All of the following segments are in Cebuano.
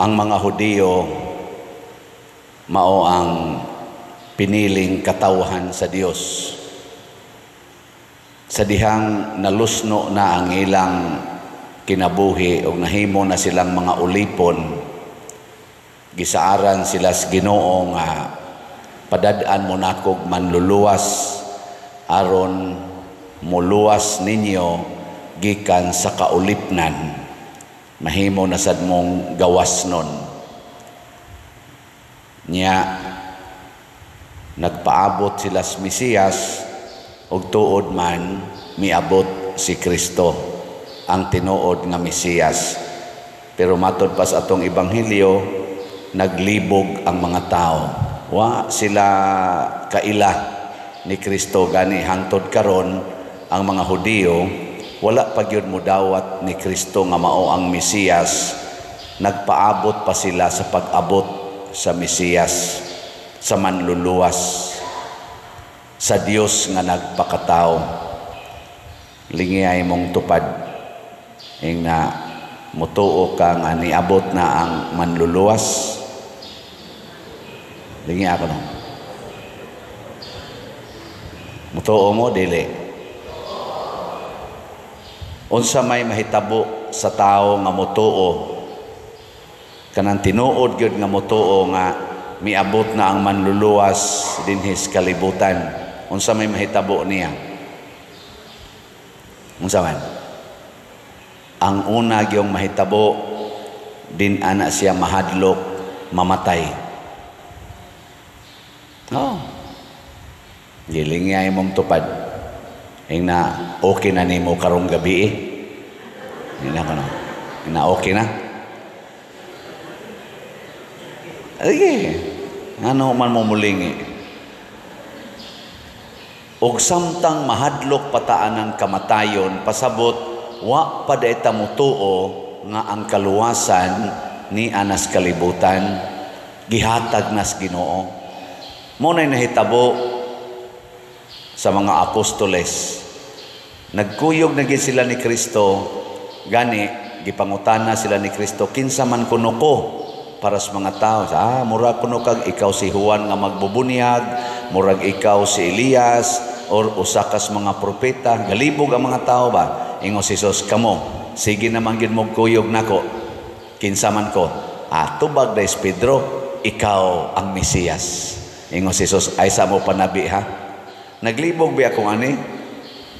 Ang mga Hudiyo mao ang piniling katawhan sa Dios. Sa dihang nalusno na ang ilang kinabuhi o nahimo na silang mga ulipon, gisaaran sila sa Ginoo nga padad-an mo nakog manluluwas aron muluwas ninyo gikan sa kaulipnan, mahimo na sad mong gawas nun. Nya nagpaabot sila sa Mesiyas, ug tuod man miabot si Kristo, ang tinuod nga Mesiyas. Pero matod pa sa atong ebanghelyo, naglibog ang mga tao. Wa sila kaila ni Kristo. Gani hangtod karon ang mga Hudiyo wala pa gyud modawat ni Kristo nga mao ang Mesiyas. Nagpaabot pa sila sa pag-abot sa Mesiyas, sa manluluwas, sa Dios nga nagpakatao. Lingiyay mong tupad ing na mutuo ka nga niabot na ang manluluwas. Lingi ako no. Mutuo mo dili? Unsa may mahitabo sa tao nga mutuo, kanang tinuod gyud nga mutuo nga miabot na ang manluluwas dinhi sa kalibutan? Unsa may mahitabo niya? Unsa man? Ang una gyung mahitabo, din ana siya mahadlok mamatay. Oh. Gilingay mong tupad. Ing na okay na nimo karong gabi eh. Ing na kono. Ing na okay na. Sige. Ano man mo mulingi. Og samtang mahadlok pataan ang kamatayon, pasabot wa pa day ta mutuo nga ang kaluwasan ni anas kalibutan gihatag nas Ginoo. Mo nay nahitabo sa mga apostoles. Nagkuyog na gid sila ni Kristo, gani gipangutana sila ni Kristo, kinsa man kuno ko para sa mga tao? Ah, murag kuno kag ikaw si Juan nga magbubunyag, murag ikaw si Elias or usa kas mga propeta. Galibog ang mga tao ba? Ingon si Jesus, kamo, sige naman gid mo kuyog nako. Kinsa man ko? Ah, tubag dahil Pedro, ikaw ang Mesiyas. Ingon si Jesus, ay sa mo panabi ha. Naglibog biya kung ani?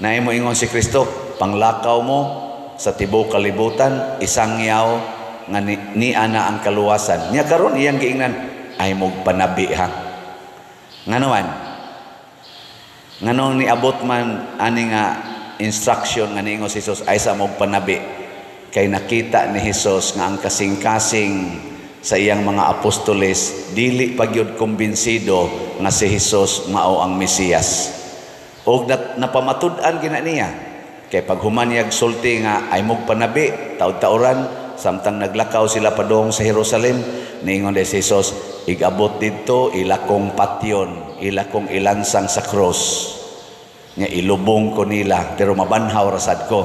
Naay mo ingon si Kristo, panglakaw mo sa tibuok kalibutan, isangyaw nga ni ana ang kaluwasan. Nya karon iyang giingnan, ay mog panabi ha. Ngano man? Nganong niabot man ani nga instruction nga niingon si Jesus, ay sa mog panabi? Kay nakita ni Jesus nga ang kasing-kasing sa iyang mga apostoles dili pa gyud kumbinsido nga si Jesus mao ang Mesiyas. Og napamatud-an gina niya. Kay paghuman niyag sulti nga ay mog panabi, taud-tauran samtang naglakaw sila padung sa Jerusalem, niingon si Jesus, igabot didto ila kong patyon, ila kong ilansang sa cross. Nya ilubong ko nila pero mabanhaw rasad ko.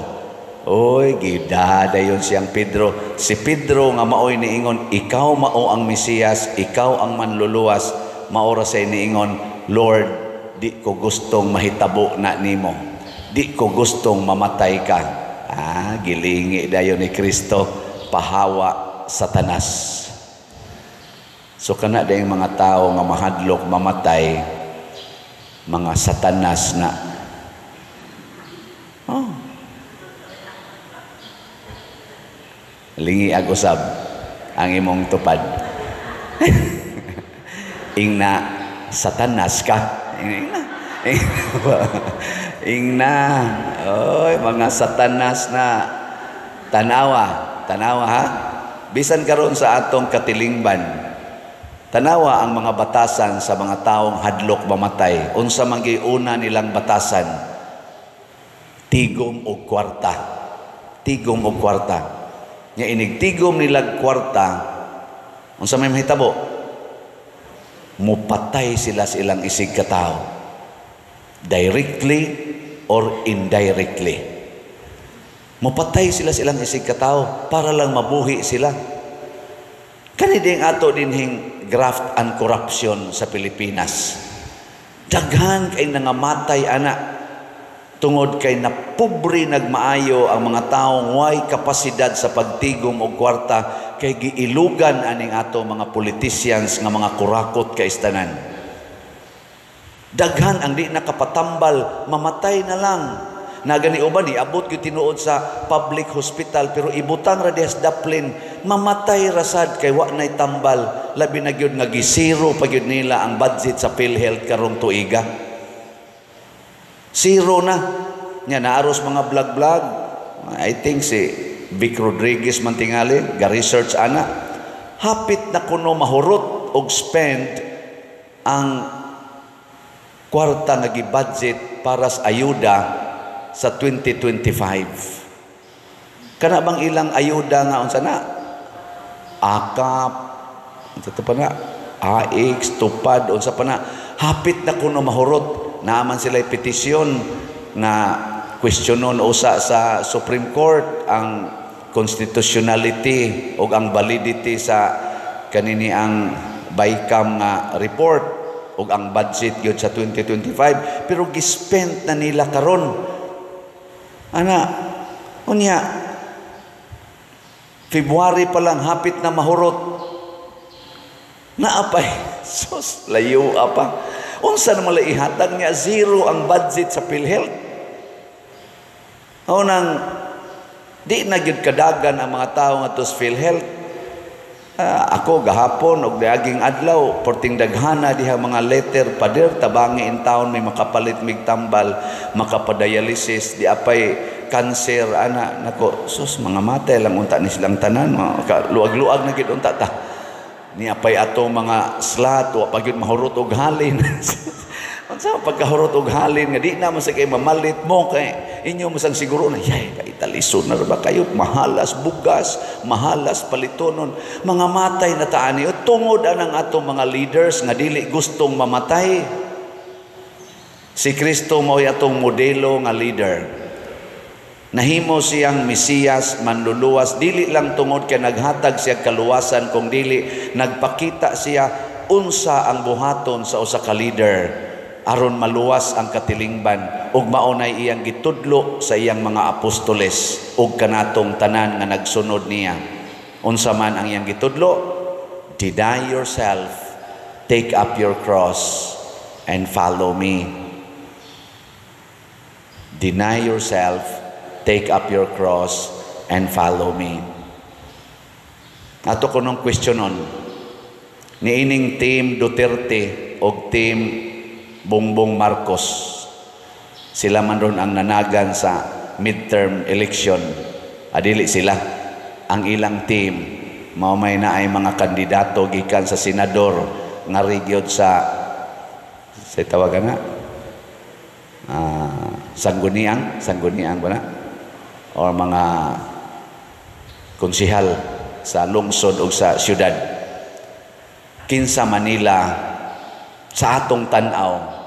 Oy, gidada yon siyang Pedro. Si Pedro nga maoy niingon, ikaw mao ang Mesiyas, ikaw ang manluluwas, mao ra say niingon, Lord, di ko gustong mahitabo na nimo. Di ko gustong mamatay ka. Ah, gilingi dayon ni Kristo, pahawa Satanas. So kana dayong mga tao nga mahadlok mamatay, mga Satanas na. Oh. Lingi ag usab ang imong tupad. Ingna Satanas ka. Ingna. Ingna. Oy, mga Satanas na. Tanawa, tanawa ha. Bisan karon sa atong katilingban, tanawa ang mga batasan sa mga taong hadlok mamatay. Unsa man giuna nilang batasan? Tigom og kwarta. Tigom og kwarta. Nya inig tigom nilag kwarta, unsa may mahitabo? Mupatay sila sa ilang isig katao. Directly or indirectly. Mupatay sila sa ilang isig katao para lang mabuhi sila. Kani ding ato dinhing graft and corruption sa Pilipinas. Daghan kay nangamatay ana tungod kay napobre nagmaayo ang mga taong way kapasidad sa pagtigom og kwarta kay giilugan aning ato mga politicians nga mga kurakot kay tanan. Daghan ang di nakapatambal, mamatay na lang. Nagani uban iabot gyud tinuod sa public hospital, pero ibutang ra diha sa daplin, mamatay ra sad kay wa nay tambal. Labi na gyud nga gisiro pa gyud nila ang budget sa PhilHealth karong tuiga. Zero na. Nya naaros mga vlog-vlog. I think si Vic Rodriguez man tingali, ga-research ana. Hapit na kuno mahurot og spend ang kwarta nga gi-budget para sa ayuda sa 2025. Kana bang ilang ayuda nga unsa na? AKAP, unsa pa na? AX, TUPAD, unsa pa na? Hapit na kuno mahurot. Naaman sila petisyon nga questionon usa sa Supreme Court ang constitutionality o ang validity sa kanini ang BICAM nga report ug ang budget gyud sa 2025, pero gispend na nila karon ana. Unya February pa lang, hapit na mahurot. Naapay sus, layo pa. Unsa na mala ihatag niya? Zero ang budget sa PhilHealth. O nang di na gyud kadagan ang mga tao nga sa PhilHealth. Ako gahapon og diaging adlaw, porting daghana diha mga letter, "Pader, tabangi in town, may makapalit mig tambal, makapadialysis, di apay cancer ana." Nako, sus, mga matay lang unta ni silang tanan, luag-luag na gid unta ta. Ni apay ato mga slot, wa pa gyud mahurot og halin. Unsa pagkahurot og halin nga di na man sa kay mamalit mo kay inyo masang siguro na yay kay talisod na ba kayo, mahalas bugas, mahalas palitonon. Mga matay na taani tungod anang atong mga leaders nga dili gustong mamatay. Si Kristo mao'y atong modelo nga leader. Nahimo siyang Mesiyas, manluluwas, dili lang tungod kay naghatag siya kaluwasan, kung dili nagpakita siya unsa ang buhaton sa usa ka leader aron maluwas ang katilingban, ug mao nay iyang gitudlo sa iyang mga apostoles ug kanatong tanan nga nagsunod niya. Unsa man ang iyang gitudlo? "Deny yourself, take up your cross and follow me." Deny yourself, take up your cross and follow me. Ato kunong questionon niining Team Duterte og Team Bongbong Marcos, sila man ron ang nanagan sa midterm election. Adili sila, ang ilang team mao may na ay mga kandidato gikan sa senador nga gyud sa tawagan na sangguniang, sangguniang ba na, or mga konsihal sa lungsod o sa syudad. Kinsa Manila sa atong tan-aw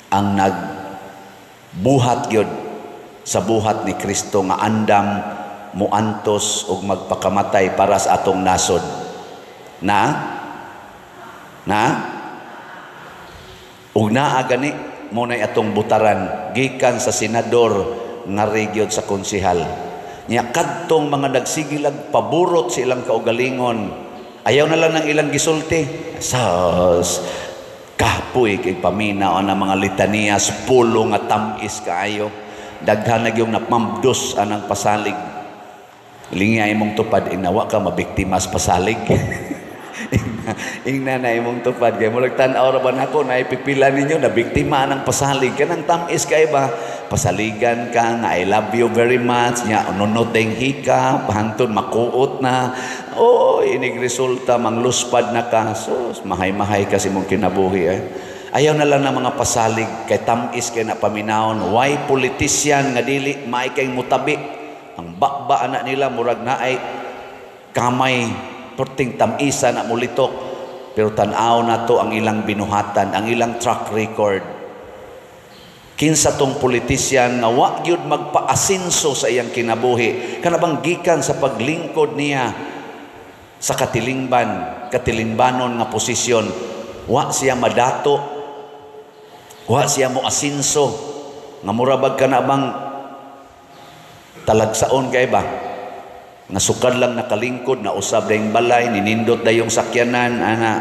ang nagbuhat gyud sa buhat ni Kristo nga andam muantos ug magpakamatay para sa atong nasod? Na na ug naa gani mo nay atong butaran gikan sa senador nga gyud sa konsihal nya. Kadtong mga nagsigilag paburot sa ilang kaugalingon, ayaw na lang ng ilang gisulti. Sus, kapoy kay paminaw ang mga litanias, pulo nga tamis kaayo. Daghan na gyung napamdos anang pasalig. Lingi imong tupad, inawa ka mabiktima sa pasalig. Ingna na imong tupad kay murag tan-aw ra ba nako na ipipila ninyo na biktima ng pasalig, kanang tamis kay ba, pasaligan ka nga "I love you very much" nya ununot ding hika hangtod makuot na. Oh, inig resulta mangluspad na ka. Sus, mahay-mahay kasi mong kinabuhi eh. Ayaw na lang ng mga pasalig kay tamis kay na paminawon. Why politician nga dili maay kay mutabi ang bakba anak nila, murag naay kamay, perting tamisa na mulitok. Pero tan-aw nato ang ilang binuhatan, ang ilang track record. Kinsa tong politician nga wa gyud magpaasinso sa iyang kinabuhi, kana bang gikan sa paglingkod niya sa sa katilingban, katilingbanon nga posisyon. Wa siya madato, wa siya mo asinso, nga mura bag ka na bang talagsaon kay ba? Nga sukad lang nakalingkod, na usab dayong balay, ninindot dayong sakyanan, ana,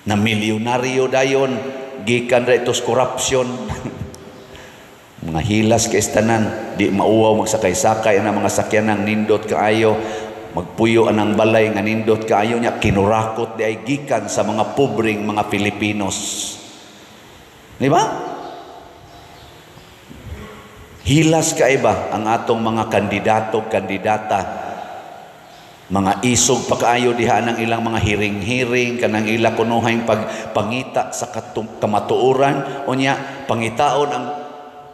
na milyonaryo dayon, gikan ra itos corruption. Mga hilas kay tanan, di mauwaw magsakay-sakay ang mga sakyanan, nindot kaayo, magpuyo anang balay nga nindot kaayo niya, kinurakot di ay gikan sa mga pobreng mga Filipinos. Di ba? Hilas kay ba ang atong mga kandidato, kandidata, mga isog pa kaayo diha ng ilang mga hiring-hiring, kanang ila kunuhay pagpangita sa kamatuoran, unya pangitaon ang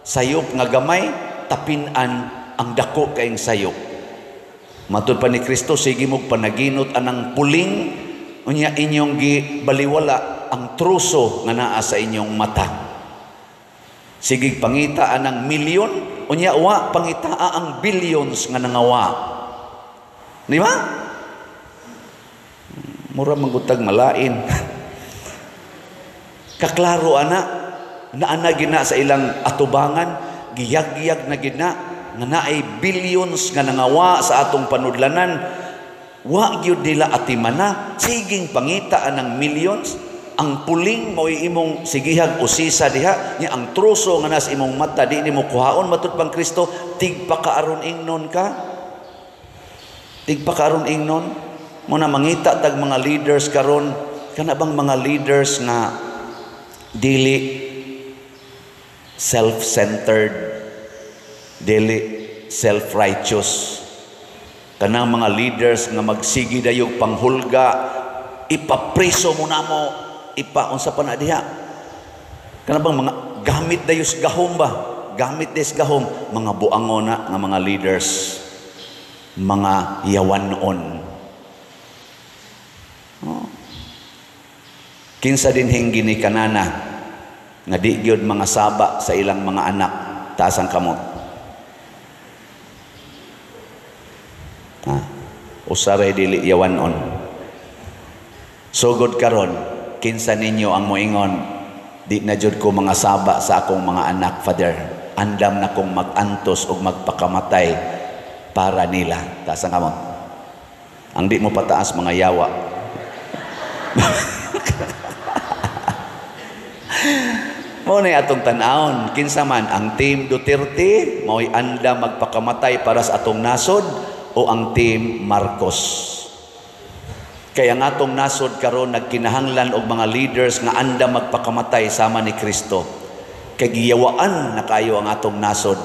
sayop nga gamay, tapinan ang dako kaayong sayop. Matud pa ni Kristo, sige mo panaginot anang puling, unya inyong gibaliwala ang truso nga naa sa inyong mata. Sige pangita anang milyon, unya wa pangitaa ang billions nga nangawa. Di ba? Mura manggutag malain. Kaklaro ana, naana gina sa ilang atubangan, giyag-giyag na gina, nga naay billions nga nangawa sa atong panudlanan, wa gyud nila atimana, siging pangita anang millions, ang puling mo'y imong sigihag usisa diha, nya ang truso nga nas imong mata di nimo kuhaon. Matud pang Kristo, tigpakaaron ingnon ka. Tigpakaaron ingnon. Muna mangita tag mga leaders karon, kana bang mga leaders nga dili self-centered, dili self-righteous, kanang mga leaders nga magsigi dayog panghulga, ipapreso mo na mo, ipa unsa pa na diha, kana bang mga gamit dayos gahom ba, gamit dayos gahom, mga buangon na nga mga leaders, mga yawanon. Oh. Kinsa dinhing ginikanana nga di gyud mga saba sa ilang mga anak, taas ang kamot. Ha? Usaray dili yawanon. Sugod karon, kinsa ninyo ang moingon, di na jud ko mga saba sa akong mga anak, Father. Andam na kong mag-antos og magpakamatay para nila. Taas ang kamot. Ang di mo pataas, mga yawa. Mao na atong tan-awon, kinsa man ang team Duterte mao'y andam magpakamatay para sa atong nasod, o ang team Marcos. Kaya ang atong nasod karon nagkinahanglan og mga leaders nga andam magpakamatay sama ni Kristo. Kay giyawaan na kayo ang atong nasod.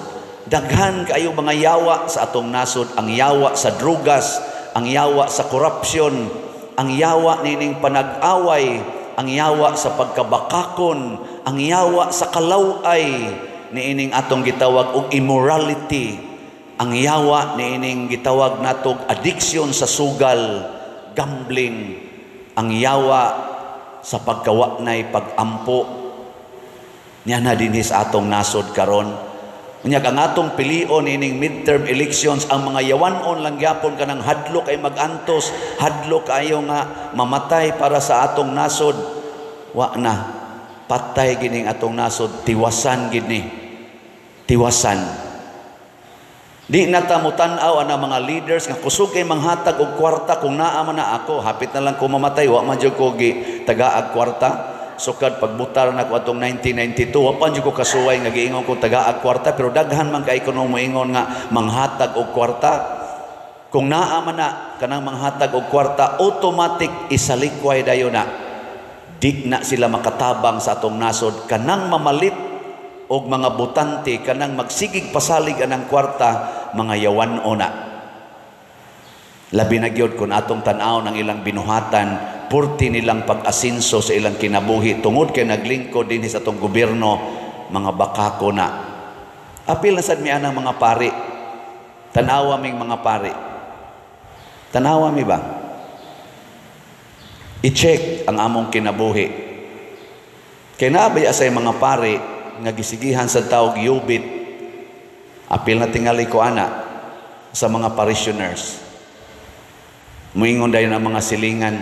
Daghan kayo mga yawa sa atong nasod, ang yawa sa drugas, ang yawa sa korupsyon, ang yawa nining panag-away, ang yawa sa pagkabakakon, ang yawa sa kalaway niining atong gitawag og immorality, ang yawa niining gitawag natog addiction sa sugal, gambling, ang yawa sa pagkawanay pagampo. Niya na dinhi sa atong nasod karon. Unya ang atong pilion ining midterm elections, ang mga yawanon lang gyapon kanang hadlok ay magantos, hadlok ayo nga mamatay para sa atong nasod. Wa na, patay gining atong nasod, tiwasan gini. Tiwasan. Di na ta motan-aw ana mga leaders nga kusog kay manghatag og kwarta kung naa man na ako, hapit na lang ko mamatay, wa man jud ko gi tagaag kwarta. Sukad pagbutar na ko atong 1992, wa pa jud ko kasuway nga giingon ko tagaag kwarta, pero daghan man kay kuno moingon nga manghatag og kwarta. Kung naa man na kanang manghatag og kwarta, automatic isalikway dayon na. Di na sila makatabang sa atong nasod. Kanang mamalit og mga botante, kanang magsigig pasalig anang kwarta, mga yawan-o na. Labi na gyud kung atong tan-awon ang ilang binuhatan, purti nilang pag-asinso sa ilang kinabuhi tungod kay naglingkod dinhi sa atong gobyerno, mga bakako na. Apil na sad mi anang mga pari. Tan-awa ming mga pari. Tan-awa mi ba? I-check ang among kinabuhi. Kay naa ba sa mga pari nga gisigihan sa tawag yubit? Apil na tingali ko ana sa mga parishioners. Muingon dayon ang mga silingan,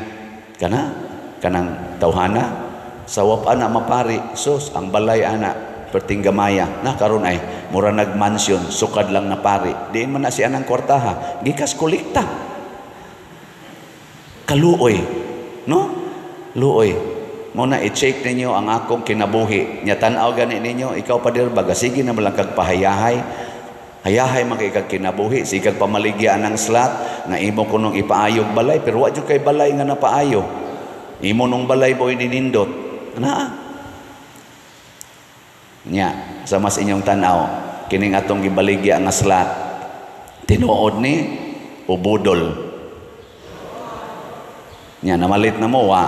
kana kanang tawhana sa wap ana mapari, sus ang balay ana perting gamaya na karon ay mura nag-mansion, sukad lang na pari. Diin man na siya ng kwartaha, gikas kolekta. Kaluoy, no? Luoy. Muna i-check ninyo ang akong kinabuhi. Nya tan-aw gani ninyo, ikaw pader baga sige na malang kag pahayahay. Hayahay man kay kag kinabuhi, sige kag pamaligya ng slot nga imo kunong ipaayog balay, pero wa jud kay balay nga napaayo. Imo nung balay boy ninindot. Ana. Nya, sa mas inyong tan-aw, kining atong gibaligya nga slot, tinuod ni o budol? Nya namalit na mo wa.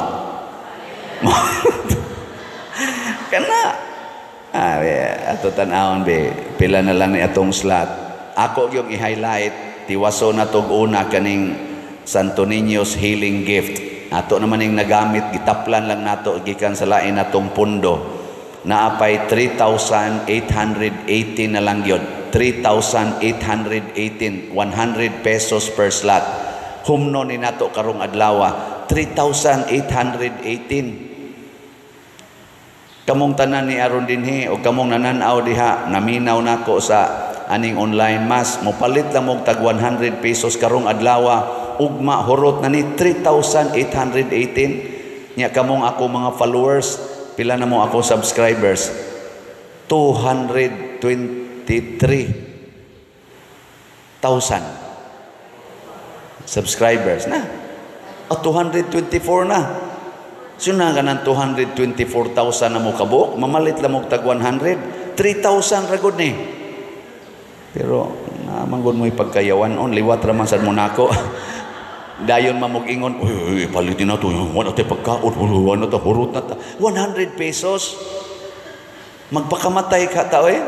Kana ato tan-awon be, pila na lang ni atong slot. Ako yung i-highlight tiwaso na tog una kaning Santo Niño's Healing Gift. Ato naman ning nagamit, gitaplan lang nato gikan sa lain natong pundo. Naapay 3,818 na lang yun. 3,818, 100 pesos per slot. Humno ni nato karong adlaw, 3,818. Kamong tanan ni aron dinhi o kamong nananaw diha, naminaw nako sa aning online mass, mopalit lang og tag 100 pesos karong adlaw, ugma hurot na ni 3,818. Nya kamong ako mga followers, pila na mo ako subscribers? 223,000 subscribers na. O 224 na. So na ka ng 224,000 na mo kabuok, mamalit lang mo tag 100, 3,000 ragod ni. Pero namanggod mo ipagkayawan on, liwat raman sad mo nako. Dayon mamug-ingon, uy, uy, palitin na to, wala tayo pagkaon, wala ta, hurot na ta. 100 pesos. Magpakamatay ka tao eh.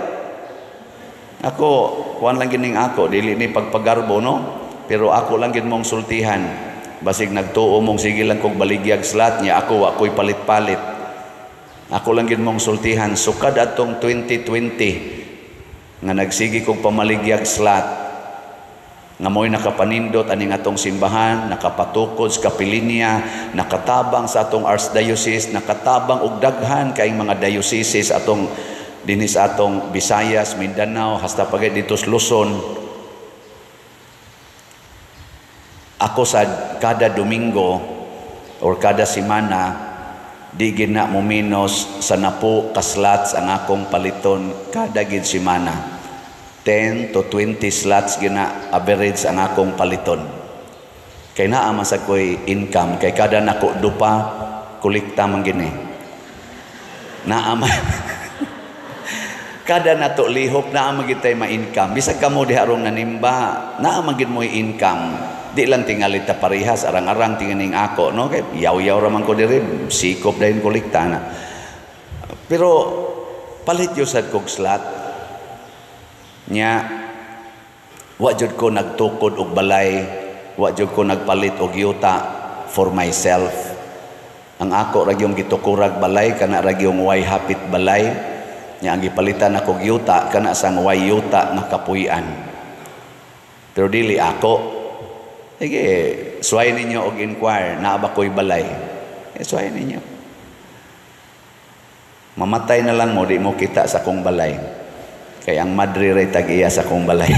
Ako, kuan lang gining ako, dili ni pagpagarbo, no? Pero ako lang gin mong sultihan. Basig nagtuo mong sige lang kog baligyag slot niya, ako wa ko'y palit-palit. Ako lang gin mong sultihan, sukad atong 2020 nga nagsige kog pamaligyag slot, nga mo'y nakapanindot aning atong simbahan, nakapatukod sa kapilinya, nakatabang sa atong archdiocese, nakatabang og daghan kaayong mga dioceses atong dinhi sa atong Visayas, Mindanao, hasta pa gid dito sa Luzon. Ako sa kada Domingo or kada semana di gid na mo minus sa napo ka slots ang akong paliton kada gid semana. 10 to 20 slots gina average ang akong paliton. Kay naa man sa ko'y income, kay kada nako dupa kolekta man gini. Naa man kada nato lihok naa man gid tay ma-income. Bisag kamo diha rong nanimba, naa man gid mo'y income. Di lang tingali ta parehas, arang-arang tinganing ako, no? Kay yaw-yaw ra man ko diri, sikop dayon kolekta na. Pero palit yo sad kog slot. Nya wa jud ko nagtukod og balay, wa jud ko nagpalit og yuta for myself. Ang ako ra gyud gitukurag balay, kana ra gyud way hapit balay. Nya ang gipalitan ako og yuta kana sang way yuta nga kapuy-an. Pero dili ako. Sige, suway ninyo og inquire, naa ba ko'y balay? Suway ninyo. Mamatay na lang mo, di mo kita sa kong balay. Kay ang madre ray tag-iya sa kong balay.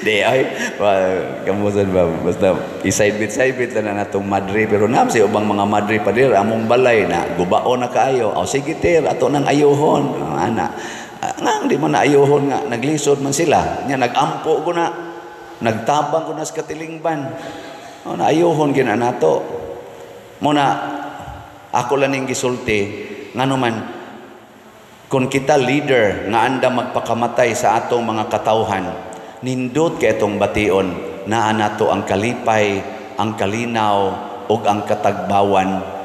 Di ay, kamusan ba? Basta isaybit-saybit lang na natong madre. Pero naam sa ubang mga madre pa dir, among balay na, gubao na kaayo. O sige tir, ato nang ayuhon. O, ana. Nga, di mo na ayuhon nga, naglisod man sila. Nya, nagampo ko na, nagtabang ko na sa katilingban. O, naayuhon gina nato. Muna, ako lang ning gisulti, ngano man, kung kita leader nga anda magpakamatay sa atong mga katawhan, nindot kay itong bation, naa nato ang kalipay, ang kalinaw, ug ang katagbawan.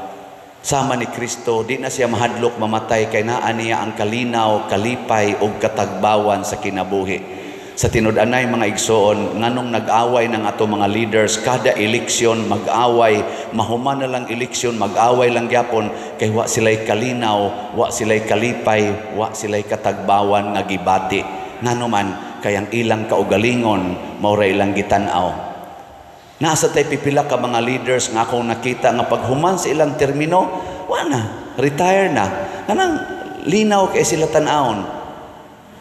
Sama ni Kristo, di na siya mahadlok mamatay kay naa niya ang kalinaw, kalipay ug katagbawan sa kinabuhi. Sa tinud-anay mga igsoon, nganong nag-away ng ato mga leaders kada eleksyon mag-away, mahuman na lang eleksyon mag-away lang gyapon kay wa sila'y kalinaw, wa sila'y kalipay, wa sila'y katagbawan nga gibati. Ngano man Kay ang ilang kaugalingon mao ra ilang gitan-aw. Naa sa tay pipila ka mga leaders nga akong nakita nga paghuman sa ilang termino, wa na, retire na. Kanang linaw kay sila tan-awon.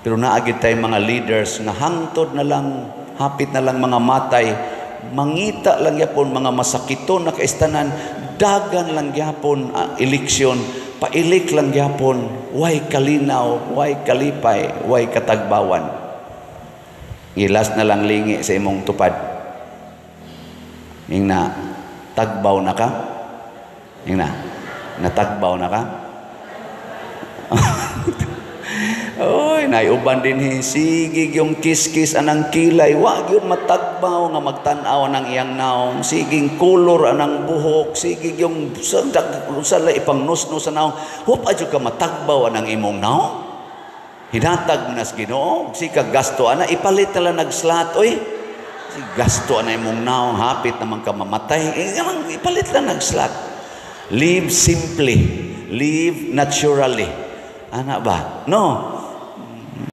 Pero naa gyud tay mga leaders nga hangtod na lang, hapit na lang mga matay, mangita lang gyapon mga masakiton na kaistanan, dagan lang gyapon eleksyon, pa-elect lang gyapon, way kalinaw, way kalipay, way katagbawan. Gilas na lang lingi sa imong tupad. Ingna, tagbaw na ka? Ingna, natagbaw na ka? Oy, naiuban din hi sige yung kiskis anang kilay, wa gyud matagbaw nga magtan-aw ng iyang naong, siging kolor anang buhok, sige yung sa sa ipang nusno sa naong, hup adyo ka matagbaw anang imong naong. Hinatag mo na sa Ginoo, sige gasto ana, ipalit na lang nag-slot, oy. Si gasto ana imong naong, hapit naman ka mamatay, eh, ipalit lang nag-slot. Live simply, live naturally. Ana ba? No.